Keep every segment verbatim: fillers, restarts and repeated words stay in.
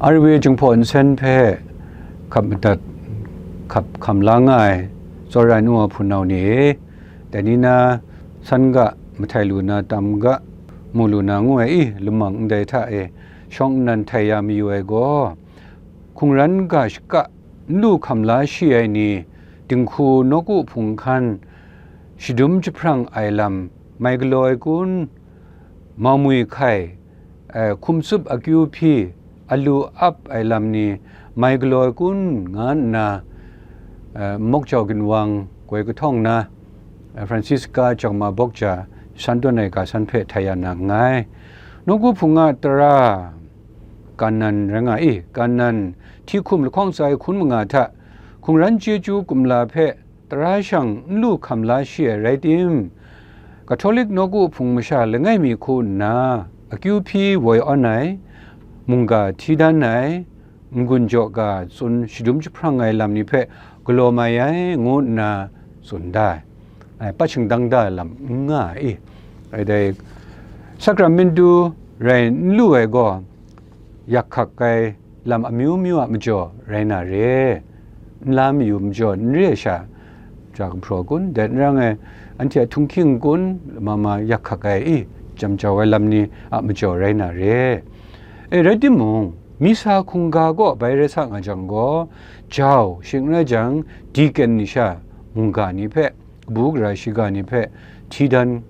R V A Jinghpaw Nsen hpe hkap madat, hkap hkam la nga ai tsawra ai nu wa hpunau ni e, dai ni na san ga, mahtai lu na tam ga, mu lu na ngu ai i, lumang ndai hta e shawng nnan htai ya mayu ai gaw, hkungran ga shaka n lu hkam la shi ai ni, dinghku nawku hpung hkan, shadum jahprang ai lam mai galaw ai kun, maumwi hkai, eh, hkum tsup akyu hpyi, alu ap ai lam ni mai galaw ai kun, nga nna, eh, Mok Jau Ginwang goi kahtawng na, eh, Francisca Jawng Ma Bawk Ja san tawn ai ga san hpe htai ya na nngai. Nawku hpung a tara, Kanan rai nga i, Kanan hti hkum lahkawng tsa ai hkun manga hta, hkungran chyeju kumla hpe tara shang n lu hkam la shi ai rai tim, Katolik nawku hpung masha langai mi hku nna, akyu hpyi woi awn ai, mungga hti dan ai, n-gun jaw ga tsun shadum jahprang ai lam ni hpe galaw mai ai, ngu nna tsun da ai. Ai, pat shingdang da ai lam n nga ai i. Ai dai, sakramentu rai n lu ai gaw, yak hkak ai lam amyu myu a majaw rai na re, n la mayu majaw n re ai sha, ja gumhpraw kun, dai n rang ai, anhte a htunghking kun, ma ma yak hkak ai i, jam jau ai lam ni a majaw rai na re. E, rai timung, misa hkungga kaw bai rai sa nga jang gaw, jau, shing n rai jang, deacon ni sha, mungga ni hpe, kabu gara shiga ni hpe hti dan,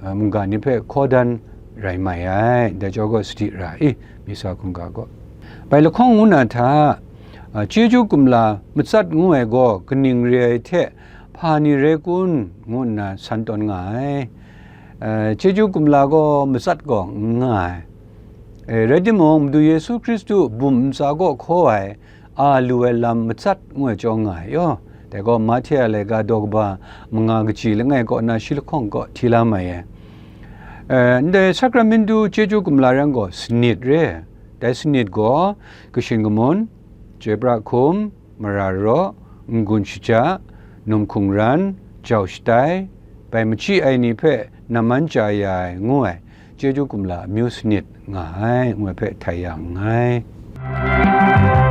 a, mungga ni hpe hkaw dan rai mai ai, dai jau gaw sadi ra i, misa hkungga gaw. Bai lahkawng ngu na hta, a, chyeju kumla matsat ngu ai gaw kaning re ai hte hpa ni rai kun, ngu nna san tawn nga ai. A, chyeju kumla gaw matsat gaw n nga ai. E, rai timung, Madu Yesu Hkristu bum ntsa kaw hkaw ai, a lu ai lam matsat ngu ai chyawm nga ai yaw. Dai gaw Mahte a laika daw kaba manga kaji langai kaw na shi lahkawng kaw hti la mai ai. Eh, ndai sakramentu chyeju kumla rai gaw sanit re. Dai sanit gaw kashin kamun, chyoi pra hkum, mara raw, n-gun shaja, num hkungran, jau shatai, bai machyi ai ni hpe namman chya ya ai ngu ai, chyeju kumla amyu sanit nga ai, ngu ai hpe htai ya nngai.